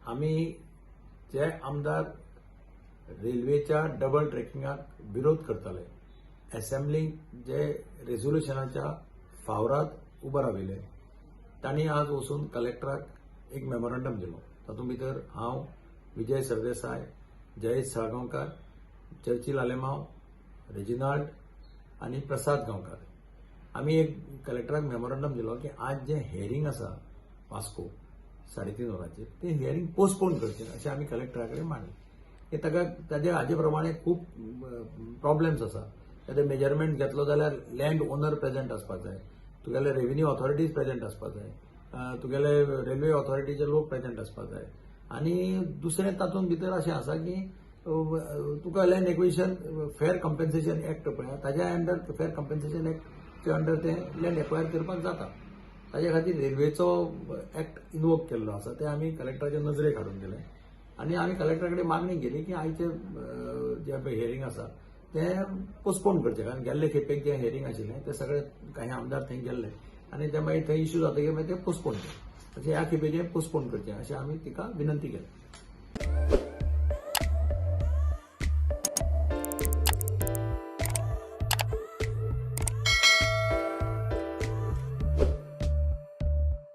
आमी जे आमदार रेल्वेच्या डबल ट्रेकिंगाक विरोध करताले, एसेंब्लीक जे रेजोल्युशनाच्या फावराद उबे राविल्ले, तांणी आज वचून कलेक्टराक एक मेमोरंडम दिलो. तातूंत भितर हांव, विजय सरदेसाय, जयेश साळगांवकार, चर्चिल आलेमाव, रेजिनाल्ड आनी प्रसाद गांवकार, आमी एक कलेक्टराक मेमोरंडम दिलो की आज जें हियरींग आसा वास्को 3:30 वरांचेर, तें हियरींग पोस्टपोन करचें अशें आमी कलेक्टरा कडेन मांडलें की ताका ताजे हाजे प्रमाणे खूब प्रॉब्लेम्स आसा. ताजे मेजरमेंट घेतलो जाल्यार लँड ओनर प्रेझेंट आसपाक जाय, तुगेले रेव्हेन्यू ऑथॉरिटीज प्रेझेंट आसपाक जाय, तुगेले रेल्वे ऑथॉरिटीचे लोक प्रेझेंट आसपाक जाय. आनी दुसरें तातूंत भितर अशें आसा की तुका Land Acquisition Fair Compensation Act पळय, ताज्या अंडर, फेर कम्पेन्सेशन एक्टच्या अंडर तें लँड एक्वायर करपाक जाता. ताजे खातीर रेल्वेचो एक्ट इनवोक केल्लो आसा. तें आमी कलेक्टराच्या नजरेक हाडून दिलें आनी आमी कलेक्टरा कडेन मागणी केली की आयचे जें पळय हियरींग आसा तें पोस्टपोन करचें, कारण गेल्ले खेपेक जें हियरींग आशिल्लें ते सगळे काही आमदार थंय गेल्ले आनी ते मागीर थंय इश्यू जातकीर मागीर ते पोस्टपोन केलें. तशें ह्या खेपेचें पोस्टपोन करचें अशें आमी तिका विनंती केली.